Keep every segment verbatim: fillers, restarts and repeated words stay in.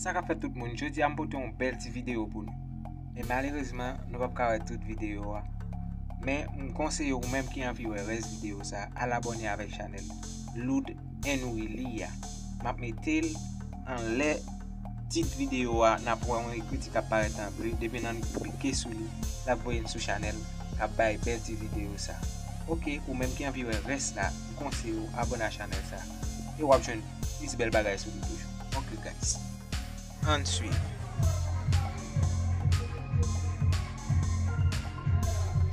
Sa k ap fèt tout moun, jodi a m pote yon bèl ti videyo pou nou. Men malerezman, nou p ap ka wè tout videyo a. Men m konseye ou menm ki anvi wè rès videyo sa, al abòne avèk chanèl Loud and Willy a. M ap mete l anlè tit videyo a, n ap wè yon ekriti k ap parèt an ble. Depi n annik klike sou li, l ap voye n sou chanèl k ap bay bèl ti videyo sa. Oke, ou menm ki anvi wè rès la, m konseye w abòne a chanèl sa. E w ap jwenn plis bèl bagay sou li toujou. Oke, guys. Ann swiv.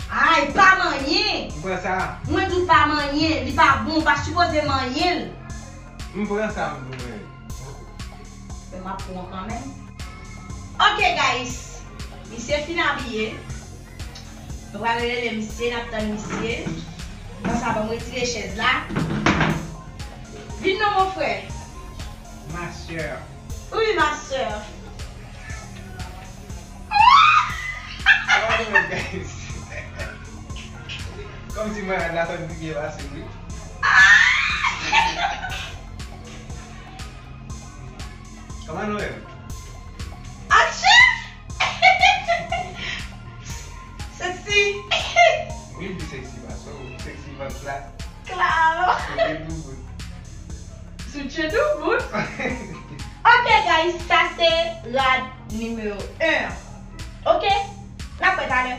Ay, pa manyen! M pran sa. Mwen di w pa manyen, li pa bon, ou pa sipoze manyen l. M pran sa, m di w manyen. Men m ap pran kanmenm. Ok, guys. Misye fin abiye. Nou pral rele misye, n ap tann misye. Pandan sa, ban m retire chèz la. Vin non, mon frè. Ma sè. Wi, ma sè. Sa va kanmenm, guys. Kòmsi mwen la tann pi byen pase, wi. Kòman nou menm? Atchè! Sexy! Wi, li sexy, pa so, sexy vant la. Klaro! Soutyen doubout. Soutyen doubout. Ok, guys, sa se rad nimewo en. Ok? N ap wè talè.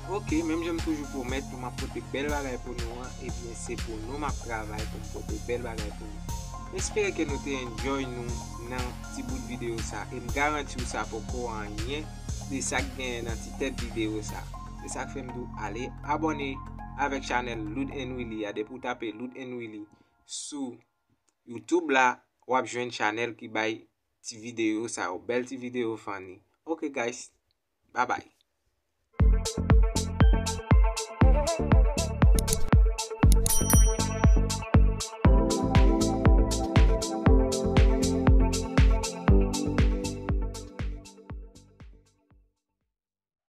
Ok, menm jan m toujou pwomèt nou m ap pote bèl bagay pou nou an, ebyen se pou nou m ap travay pou m pote bèl bagay pou nou. M espere ke nou te enjoy nou nan ti bout videyo sa, e m garanti w sa poko anyen de sa k genyen nan ti tèt videyo sa. Se sa k fè m di w ale abòne avèk chanèl Loud and Willy a. Depi w tape Loud and Willy sou YouTube la, w ap jwenn chanèl ki bay ti videyo sa yo, bèl ti videyo funny. Ok, guys, bye bye.